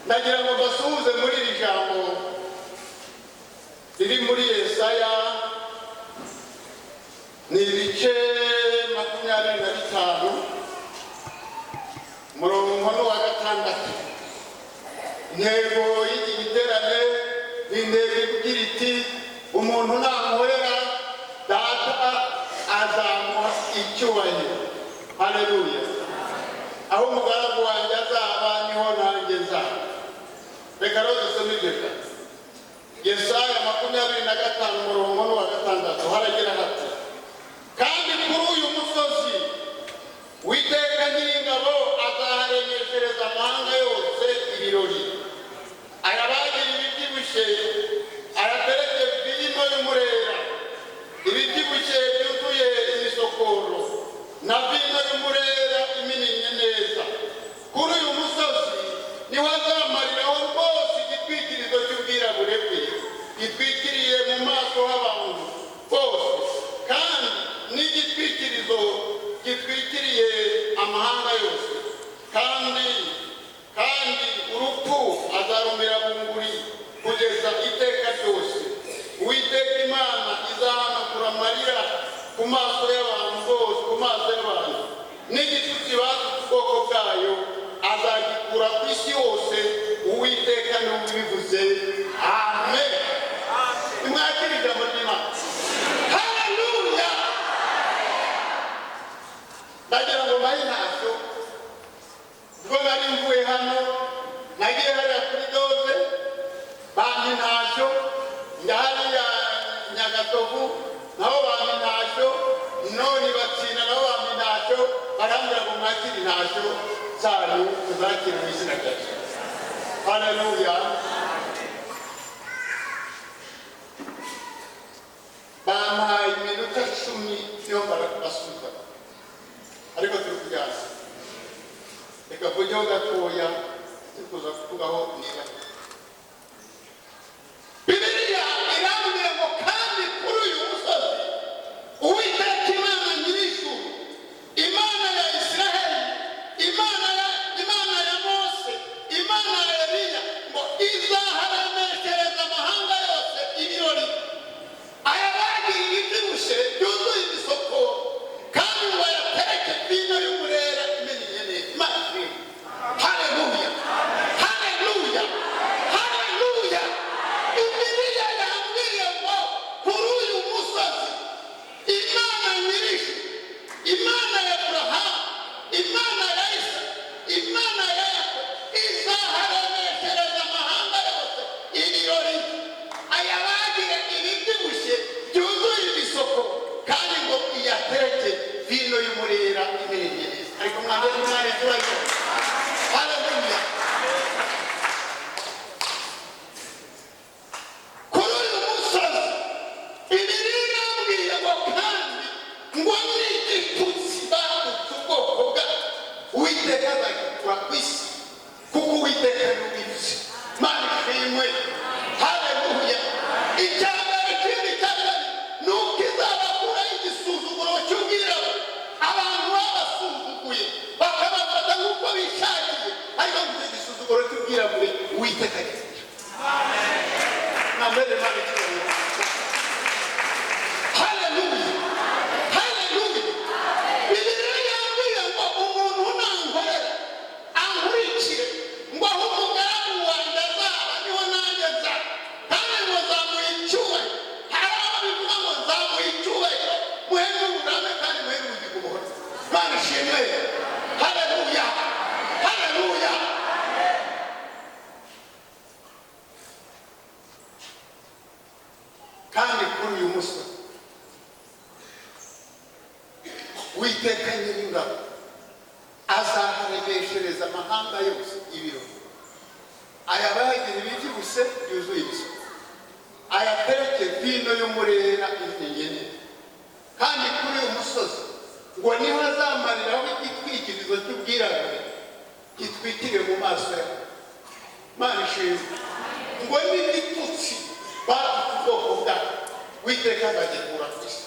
Ndagira ngo mbasuhuze muri iri jambo riri muri Yesaya, ni ibice 25, umurongo ni uwa 6. Intego y'iki giterane ni intego igira iti: "Umuntu nankorera, Data azamuha icyubahiro." Haleluya! Aho umugaragu wanjye azaba, niho nanjye nzaba. Reka rero dusome iryo jambo. Yesaya 25, umurongo ni uwa 6, haragira hati: "Kandi kuri uyu musozi Uwiteka Nyiringabo azaharemeshereza amahanga yose ibirori, ayabagira ibibyibushye, ayatereke vino y'umurera, ibibyibushye byuzuye imisokoro, na vino y'umurera imininnye neza. Kuri uyu musozi niho azamariraho rwose igitwikirizo cy'ubwirabure bwe gitwikiriye mu maso h'abantu bose, kandi n'igitwikirizo gitwikiriye amahanga yose, kandi urupfu azarumira bunguri kugeza iteka ryose. Uwiteka Imana izahanagura amarira ku maso y'abantu bose, ku maso y'abantu, n'igitutsi batutse ubwoko bwayo azagikura ku isi yose. Uwiteka niwe ubivuze." Amen. Nimwakire ijambo ry'Imana. Haleluya! Ndagira ngo mbahe intashyo. Ubwo nari mvuye hano, nagiye hariya kuri Dove, bampa intashyo, njya hariya Nyagatovu, nabo bampa intashyo, none batsinda, nabo bampa intashyo. Barambwira ngo mwakire intashyo zanyu, tuzakire mu izina rya Yesu. Haleluya! Bampaye iminota 10 niyo basubiza, ariko turi kujyana. Reka mvugeho gatoya, turi kuza kuvugaho. Niba Bibiliya irambwira ngo: "Kandi kuri uyu musozi Uwiteka Imana nyir'ijuru, Imana ya Israheli, Imana ya Mose, Imana ya Eliya, ngo izaharemeshereza amahanga yose ibirori, ayabagira ibibyibushye byuzuye imisoko, kandi ngo ayatereke vino y'umurera imeniye neza." Imana ishimwe! Haleluya, haleluya, haleluya! Bibiliya yambwiye ngo kuri uyu musozi Imana nyir'ijuru, Imana ya Aburahamu, Imana ya Isa, Imana ya Yakobo, izaharemeshereza amahanga yose ibirori, ayabagire ibibyibushye byuzuye imisoko, kandi ngo iyatereke vino y'umurera imereye neza. Ariko mwambere Imana icyubahiro. Haleluya! Kuri uyu musozi, Bibiliya irambwiye ngo kandi ngo n'igitutsi batutse ubwoko bwa Uwiteka azagikura ku isi, kuko Uwiteka ni ubivuze. Mana ishimwe! Haleluya! Icya mbere, ikindi cya kabiri ni uko izabakuraho igisuzuguro cy'ubwirabura. Abantu babasuzuguye, bakabafata nk'uko bishakiye, ariko ngo icyo gisuzuguro cy'ubwirabure Uwiteka agikura. Mwambere Imana icyubahiro. Haleluya, haleluya! Bibiliya yambwiye ngo umuntu nankorera, ankurikire, ngo aho umugaragu wanjye azaba, niho nanjye nzaba, kandi ngo nzamuha icyubahiro. Hari aho bivuga ngo nzamuha icyubahiro, muhe n'uburame, kandi muhe n'ubugingo buhoraho. Imana ishimwe! Haleluya, haleluya! Kandi kuri uyu musozi Uwiteka Nyiringabo azaharemeshereza amahanga yose ibirori, ayabagira ibibyibushye byuzuye ibisoko, ayatereke vino y'umurera imeniye neza. Kandi kuri uyu musozi ngo niho azamariraho igitwikirizo cy'ubwirabure gitwikiriye mu maso yawe. Mana ishimwe! Ngo n'igitutsi batutse ubwoko bwawe, Uwiteka azagikura ku isi,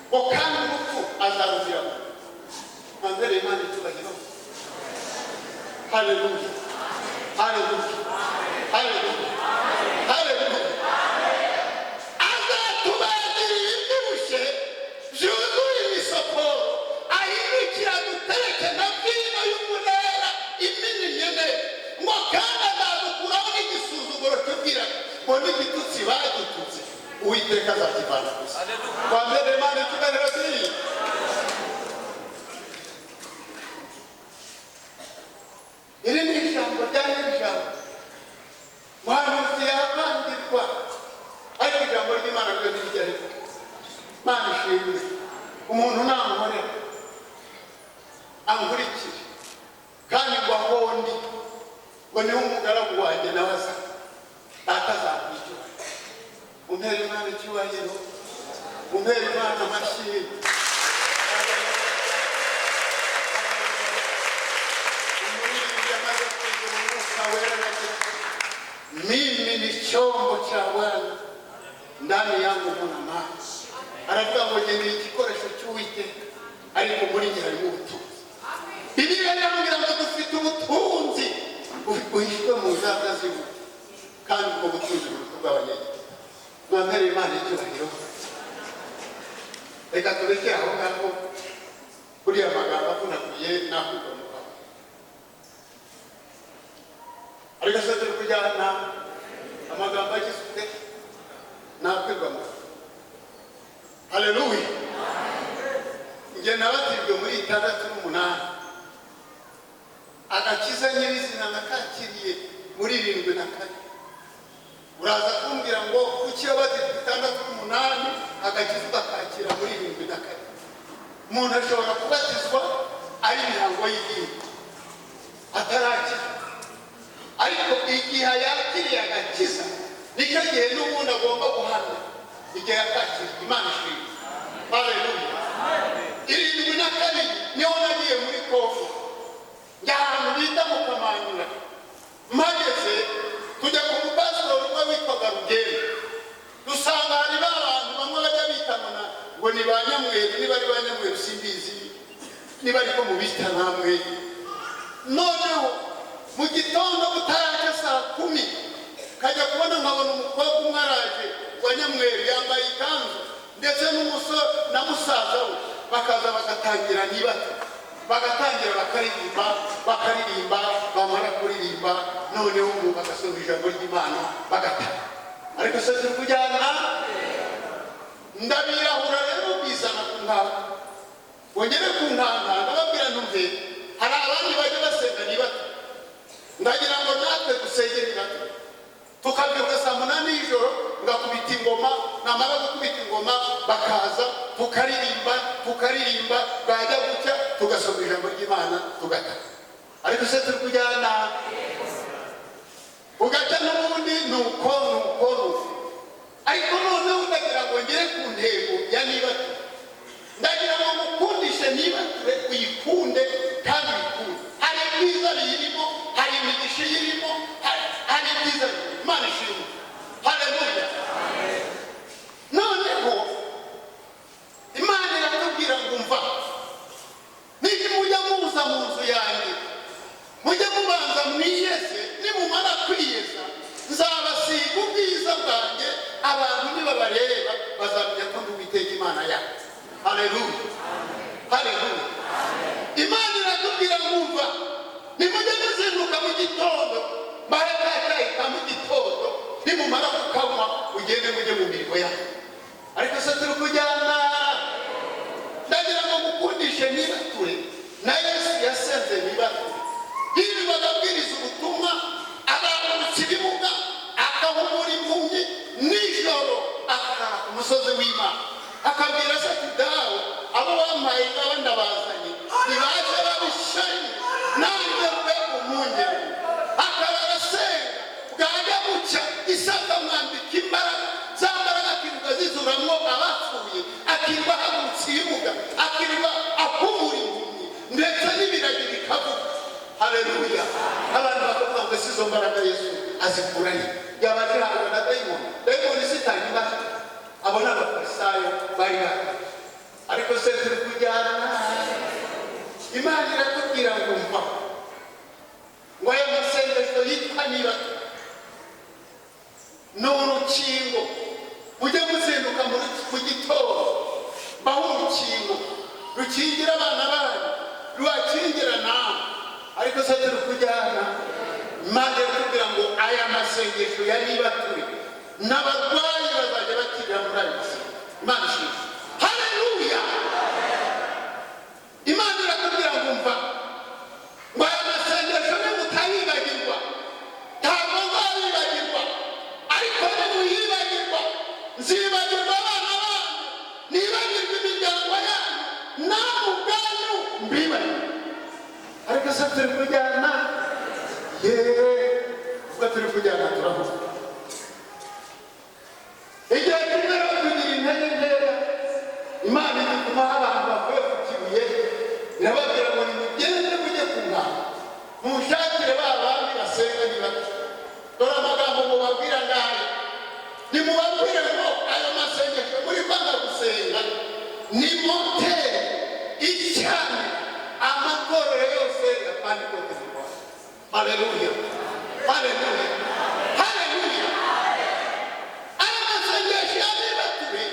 ngo kandi urupfu azaruziramo. Mwambere Imana icyubahiro. Haleluya! Haleluya, haleluya, haleluya! Azatubagira ibibyibushye byuzuye imisokoro, ahindukira dutereke na vino y'umunera iminnye neza. Ngo kandi azadukuraho n'igisuzuguro tubwira ngo n'igitutsi badututse, Uwiteka azakivana gusa. Twambere Imana ikiganiro kiri. Iri ni ijambo rya nyir'ijambo. Muhanuzi yakangirwa, ariko ijambo ry'Imana ryo ntirijya rivuga. Imana ishimwe. Umuntu nankorera, ankurikire, kandi ngo aho ndi, ngo niho umugaragu wanjye nawe aza, Data azamuha icyubahiro. Umpere Imana icyubahiro, umpere Imana amashyi. Umuririmbyi amaze kugira Umwuka Wera aragira: "Mimi ni chombo cha Bwana, ndani yangu muna maji." Aravuga ngo njye ni igikoresho cy'Uwiteka, ariko muri njye harimo ubutunzi. Bibiliya irambwira ngo dufite ubutunzi buhishwe mu nzabya z'imbuto, kandi ubwo butunzi buruta ubw'Abanyegiputa. Mwambere Imana icyubahiro. Reka turekere aho ngaho. Buriya magambo avunaguye nakwigamuka, ariko se turi kujyana? Amagambo agize ute? Nakwirwamo. Haleluya! Njye nabatijwe muri 68, agakiza nyirizina nakakiriye muri 74. Uraza kumbwira ngo kuki wabatijwe 68, agakiza ugakakira muri 74? Umuntu ashobora kubatizwa ari imihango y'idini, atarakira, ariko igihe yakiriye agakiza nicyo gihe n'ubundi agomba guhamya igihe yakakiriye. Imana ishimwe, haleluya! 72 niho nagiye muri Kongo, njya ahantu bita mu Kamanyura. Mpageze tujya ku mupasitori umwe witwaga Rugendo, dusanga hari ba bantu bamwe bajya bitana ngo ni ba Nyamweru. Niba ari ba Nyamweru simbizi, niba ariko mubita namwe. Noneho mu gitondo butaracya, saa 10, kajya kubona nkabona umukobwa umwe araje wa Nyamweru, yambaye ikanzu, ndetse n'umusore na musaza we, bakaza bagatangira nibata, bagatangira bakaririmba, bakaririmba, bamara kuririmba noneho ubu bagasoma ijambo ry'Imana, bagataha. Ariko se turi kujyana? Ndabirahura rero, bizana ku nkaka, wongere ku nkaka. Ndababwira ntumve, hari abandi bajya basenga nibata, ndagira ngo natwe dusenge nibata. Tukabyuka saa 8 y'ijoro, ngakubita ingoma, namara gukubita ingoma bakaza, tukaririmba, tukaririmba, bwajya gucya tugasoma ijambo ry'Imana, tugataha. Ariko se turi kujyana? Ugacya n'ubundi nuko nuko nuko. Ariko noneho ndagira ngo ngere ku ntego ya nibature. Ndagira ngo mukundishe nibature, uyikunde kandi uyikunde. Hari ibyiza biyirimo, hari imigisha iyirimo, hari ibyiza biyirimo. Imana ishimwe, haleluya! Noneho Imana iratubwira ngo: "Mva, nijya mujya muza mu nzu yanjye, mujye mubanza mwiyeze. Nimumara kwiyeza, nzabasiga ubwiza bwanjye. Abantu nibabareba bazamenya ko ndi Uwiteka Imana yabo." Haleluya, haleluya! Imana iratubwira ngo: "Umva, nimujye muzinduka mu gitondo, mbahe ka cyayi ka mu gitondo, nimumara kukanywa mugende mujye mu mirimo yanyu." Ariko se turi kujyana? Ndagira ngo mukundishe nibature. Na Yesu yasenze nibature, yirirwaga abwiriza ubutumwa, agahagurutsa ibibuga, akahumura impumyi, nijoro akarara ku musozi w'Imana, akabwira se ati: "Dawe, abo wampaye ngaba ndabazanye, nibaze babishanye nanjye mbe umwungeri." Akarara asenga, bwajya bucya isaka mwambika imbaraga, za mbaraga akirirwa zizuramwo abapfuye, akirirwa ahagurutsa ibibuga, akirirwa akumura impumyi, ndetse n'ibiragi bikavuga. Haleluya! Abantu bakavuga ngo: "Ese izo mbaraga Yesu azikura he? Yaba azihabwa na dayimoni? Dayimoni zitanga imbaraga?" Abo ni Abafarisayo bari bahari. Ariko se turi kujyana? Imana iratubwira ngo: "Mva," ngo aya masengesho yitwa Urukingo, mujye muzinduka mu gitondo, mbaho urukingo rukingira abana banyu, rubakingira nawe. Ariko se turi kujyana? Imana iratubwira ngo aya masengesho yari ibature, n'abarwayi bazajya bakirira muri ayo masengesho. Imana ishimwe, haleluya! Imana iratubwira ngo umva, ngo aya masengesho nimutayibagirwa, ntabwo nzabibagirwa, ariko nimuyibagirwa nzibagirwa abana banyu, nibagirwa imiryango yanyu, namwe ubwanyu mbibagirwe. Ariko se turi kujyana? Yeee, ubwo turi kujyana turavuga. Igihe kimwe rero tugira intege nkeya, Imana idutumaho abantu bavuye ku Kibuye, irababwira ngo nimugende mujye ku Nkanga, munshakire ba bandi basenga ni bato. Dore amagambo mubabwira ngayo: nimubabwire ngo ayo masengesho muri kwanga gusenga ni moteri icyane amatorero yose ya Pantekote mu Rwanda. Haleluya, haleluya, haleluya! Aya masengesho y'abibature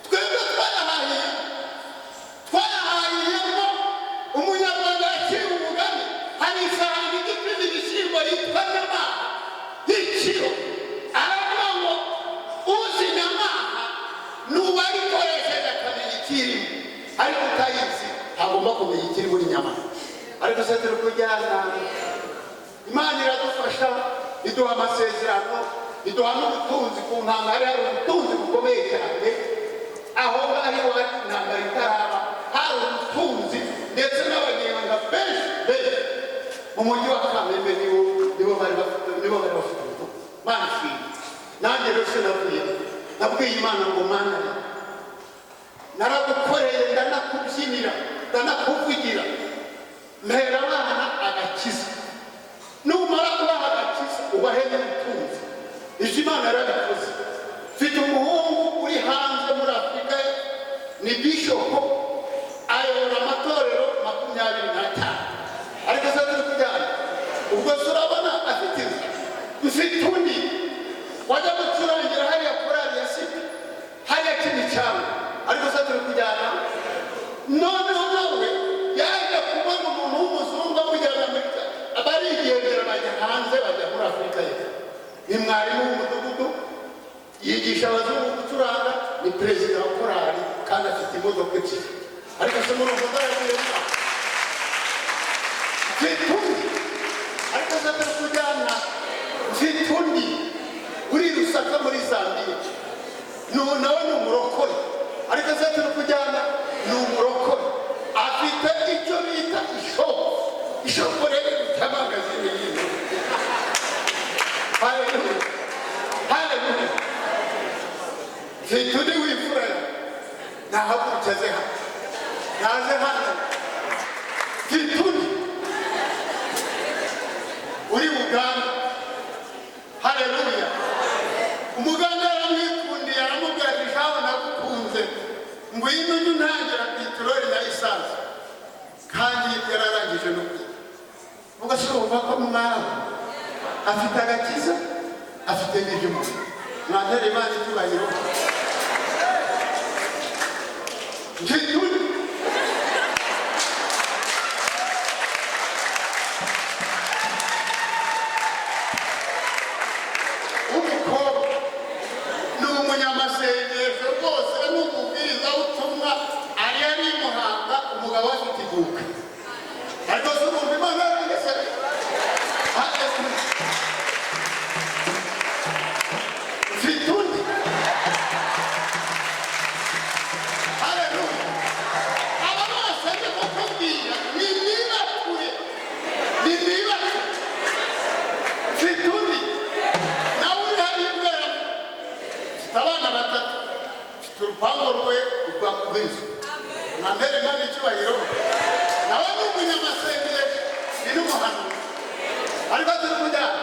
twebwe twayahahiye, twayahahiyemo. Umunyarwanda yaciye umugani, hari ifaranga ijya ipima ibishyimbo yitwa nyamaha y'ikiro, aravuga ngo uzi nyamaha ni uwayikoresheje akamenya ikirimo, ariko utayizi ntagomba kumenya ikiri muri nyamaha. Ariko se turi kujyana? Imana iradufasha, iduha amasezerano, iduha n'ubutunzi. Ku Nkanga hari ubutunzi bukomeye cyane. Aho ngaho iwacu intambara itaraba hari ubutunzi, ndetse n'abanyarwanda benshi benshi mu mujyi wa Kamembe nibo bari bafite ubutunzi. Imana ishimwe! Nanjye rero sinavuye, nabwiye Imana ngo Mana, naragukoreye, ndanakubyinira, ndanakuvugira, mpera abana agakiza. Numara kubaha agakiza, ubahe n'ubutunzi. Ibyo Imana yarabikoze. Mfite umuhungu uri hanze muri Afurika, ni bishopo, ayobora amatorero 25. Ariko se turi kujyana? Ubwo se urabona afite inzu? Mfite undi wajya gucurangira hariya korali ya Sida hariya Kimicanga. Ariko se turi kujyana? Noneho nawe yaje kubona umuntu w'umuzungu amujyana muri, barigendera bajya hanze, bajya muri Afurika y'Epfo. Ni mwarimu w'umudugudu, yigisha abazungu gucuranga, ni perezida wa korali, kandi afite imodoka ebyiri. Ariko se murumva ndaragiye? Mfite undi. Ariko se turi kujyana? Mfite undi uri Lusaka muri Zambiya, nawe ni umurokore. Ariko se turi kujyana? Ni umurokore, afite icyo bita ishop. Ishop rero ifite amangazini y'inzu. Haleluya, haleluya! Mfite undi w'imfura, nahaguruke aze hano, naze hano. Mfite undi uri Uganda. Haleluya! Umuganda yaramwikundiye, aramubwira ati: "Shaho, nagukunze, ngwino ujye untangira peteroli na essence." Kandi yararangije no kwiga. Ubwo se urumva ko mwaba afite agakiza, afite n'iby'umuntu? Mwantera Imana icyubahiro. Mfite undi w'umukobwa, ni umunyamasengesho rwose, ni umubwirizabutumwa, ari ari i Muhanga, umugabo we afite iduka. Ariko se urumva Imana yarangesere? Haleluya! Mfite undi. Haleluya! Aba bose ndi kukubwira ni niba kure, ni niba kure. Mfite undi nawe uri hariya ubwera, mfite abana batatu, mfite urupangu rwe rw'inzu. Mwambere Imana icyubahiro. Nawe ni umunyamasengesho, ni n'umuhanuzi. Ariko turi kujyana?